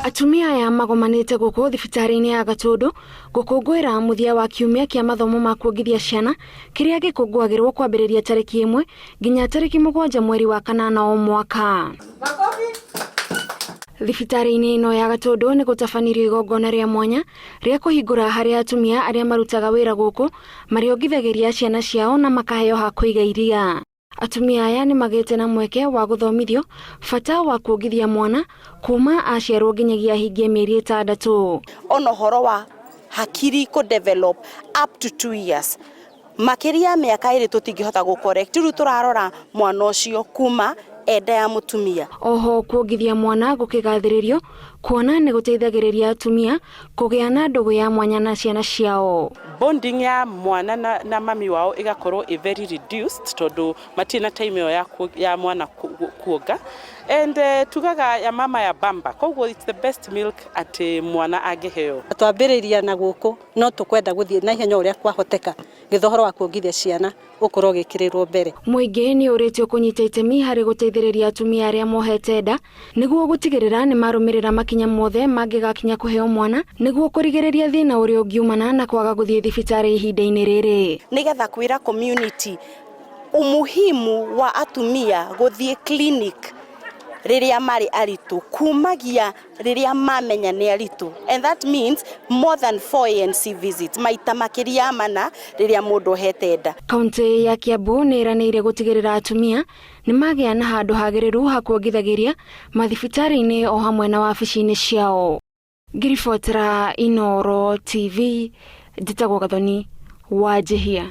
Atumia aya magomanĩte gũkũ thibitarĩ-inĩ ya Gatũndũ gũkũngũĩra mũthia wa kiumia kĩa mathomo ma kuongithia ciana kĩrĩa gĩkũngũagĩrwo kwambĩrĩria tarĩki 1 nginya tarĩki 7 mweri wa kanana o mwaka. Thibitarĩ-inĩ ĩno ya Gatũndũ nĩ gũtabanirio igongona rĩa mwanya rĩa kũhingũra harĩa atumia arĩa marutaga wĩra gũkũ marĩongithagĩria ciana ciao na makaheo ha kũiga iria. Atumia aya nĩ magĩte na mweke wa gũthomithio bata wa kuongithia mwana kuma aciarwo nginyagia ahingie mĩeri 6. Ona ũhoro wa hakiri kũ develop up to 2 years, makĩria ya mĩaka 2 tũtingĩhota gũ correct. Rĩu tũrarora mwana ũcio kuma enda ya mũtumia. Oho kuongithia mwana gũkĩgathĩrĩrio kuona nĩ gũteithagĩrĩria atumia kũgĩa na ndũgũ ya mwanya na ciana ciao. Bonding ya mwana na mami wao ĩgakorwo ĩ very reduced tondũ matirĩ na time ĩyo ya mwana kuonga. And tugaga ya mama ya bamba, koguo it's the best milk atĩ mwana angĩheo. Twambĩrĩria na gũkũ no tũkwenda gũthiĩ na ihenya ũrĩa kwahoteka nĩgetha ũhoro wa kuongithia ciana ũkorwo ũgĩkĩrĩrwo mbere. Mũingĩ nĩ ũrĩtio kũnyita itemi harĩ gũteithĩrĩria atumia arĩa mohete nda nĩguo gũtigĩrĩra nĩ marũmĩrĩra makinya mothe mangĩgakinya kũheo mwana nĩguo kũrigĩrĩria thĩna ũrĩa ũngiumana na kwaga gũthiĩ thibitarĩ ihinda-inĩ rĩrĩ. Nĩgetha kwĩra community umuhimu wa atumia gũthiĩ clinic rĩrĩa marĩ aritũ kumagia rĩrĩa mamenya nĩ aritũ, and that means more than 4 ANC visits, maita makĩria mana rĩrĩa mũndũ ohete nda. Kaunti ya Kiambu nĩ ĩranĩire gũtigĩrĩra atumia nĩ magĩa na handũ hagĩrĩru ha kuongithagĩria mathibitarĩ-inĩ o hamwe na wabici-inĩ ciao. Ngĩribotera Inooro TV, njĩtagwo Gathoni Wanjihia.